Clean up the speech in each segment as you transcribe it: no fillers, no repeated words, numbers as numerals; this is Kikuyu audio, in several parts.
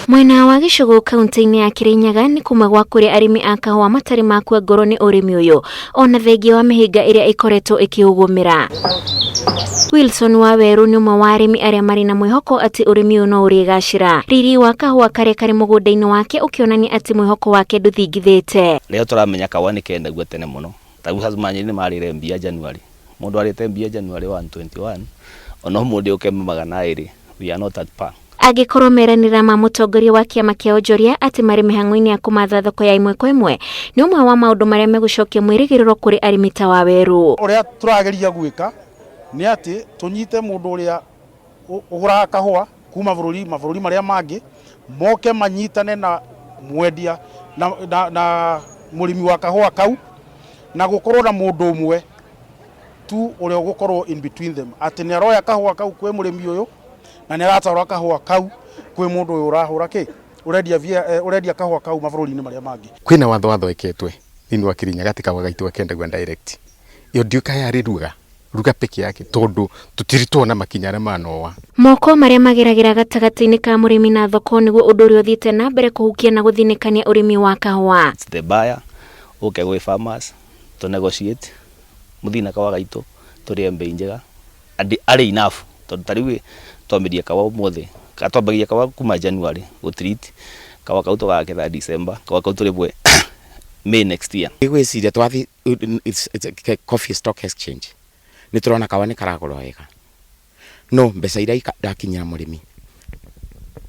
Mwena wa Gĩcũgũ kaunti-inĩ ya Kĩrĩnyaga nĩ kuma gwa kũrĩa arĩmi a kahũa matarĩ makua ngoro nĩ ũrĩmi ũyũ ona thengia wa mĩhĩnga ĩrĩa ĩkoretwo ĩkĩũgũmĩra. Wilson Wawerũ nĩ ũmwe wa arĩmi arĩa marĩ na mwĩhoko atĩ ũrĩmi ũyũ no ũrĩgacĩra. Riri wa kahũa karĩa karĩ mũgũnda-inĩ wake ũkĩonania atĩ mwĩhoko wake ndũthingithĩte. Rĩrĩa tũramenya kahũa nĩ kendagio tene mũno ta rĩu customer nĩ marĩre mbia January, mũndũ arĩte mbia January 121 ona ũmũthĩ ũke 200, we are not at par. Angĩkorwo meranĩra ma mũtongoria wa kĩama kĩa onjoria atĩ marĩ mĩhang'o-inĩ ya kũmatha thoko ya ĩmwe kwa ĩmwe nĩ ũmwe wa maũndũ marĩa megũcokia mwĩrĩgĩrĩro kũrĩ arĩmi ta Wawerũ. Ũrĩa tũrageria gwĩka nĩ atĩ tũnyite mũndũ ũrĩa ũgũraga kahũa kuma bũrũri mabũrũri marĩa mangĩ moke manyitane na mwendia na mũrĩmi wa kahũa kau na gũkorwo na mũndũ ũmwe tu ũrĩa ũgũkorwo in between them, atĩ nĩ aroya kahũa kau kwĩ mũrĩmi ũyũ na nĩ aratwara kahũa kau kwĩ mũndũ ũyũ ũrahũra kĩ ũrendia ũrendia kahũa kau mabũrũri-inĩ marĩa mangĩ. Kwĩna watho wathondeketwe thĩinĩ wa Kĩrĩnyaga atĩ kahũa gaitũ gakendagio direct, ĩyo ndiũĩ kana yarĩ ruga ruga peke yake tondu tutiri tuona makinya arĩa manoa. Moko marĩa mageragĩra gatagatĩ-inĩ ka mũrĩmi na thoko nĩguo ũndũ ũrĩa ũthiĩte na mbere kũhukia na gũthinĩkania ũrĩmi wa kahũa. It's the buyer ũke gwĩ farmers to negotiate mũthiĩ na kahũa gaitũ tũrĩe mbei njega and arĩ enough, tondũ ta rĩu twambĩrĩria kahũa ũmũthĩ, twambagia kahũa kuma January gũtreat kahũa kau tũgaketha December, kahũa kau tũrĩmwe May next year. Ngwĩciria twathi it's Coffee Stock Exchange nĩ tũrona kahũa nĩ karagũrwo wega, no mbeca iria irakinyĩra mũrĩmi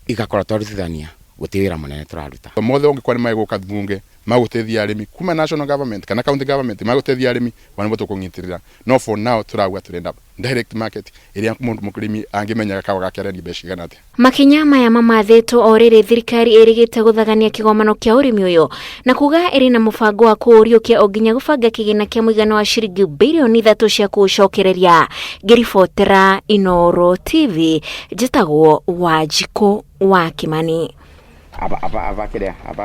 igakorwo twarutithania gũtirĩ wĩra mũnene tũraruta. Mothe ũngĩkorwo nĩ magũka bunge magũteithia arĩmi kuma national government kana county government magũteithia arĩmi wanĩbo tũkũnyitĩrĩra, no for now tũrauga tũrenda direct market ĩrĩa mũndũ mũrĩmi angĩmenyaga kahũa gake arendia mbeca cigana atĩa. Makinya maya mamathĩtwo o rĩrĩ thirikari ĩrĩgĩte gũthagania kĩgomano kĩa ũrĩmi ũyũ na kuga ĩrĩ na mũbango wa kũũriũkia o nginya gũbanga kĩgĩna kĩa mũigana wa ciringi birioni 3 cia kũũcokereria. Ngĩribotera Inooro TV, njĩtagwo Wanjikũ wa Kimani. Aba aba aba kĩrĩa aba.